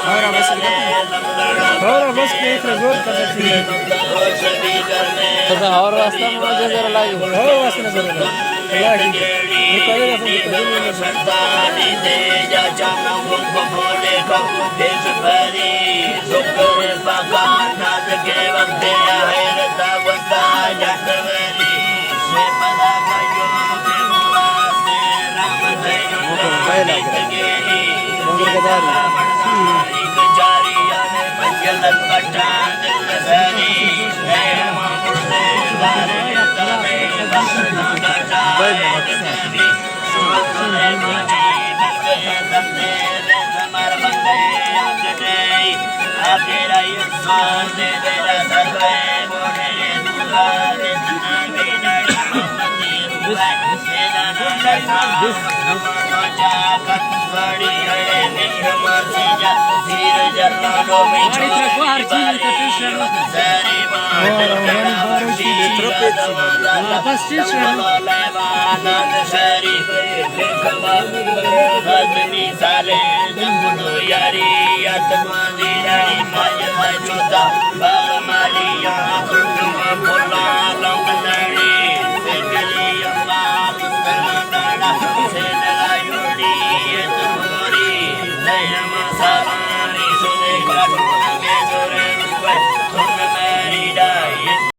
اور بس، اور بس کہ ایک زور کر دیتی ہے۔ تو اور واسطہ مجھے ذرا لائی۔ اور واسطہ نظر لائی۔ اللہ کی۔ یہ پہلے رسم، یہ پہلے رسم۔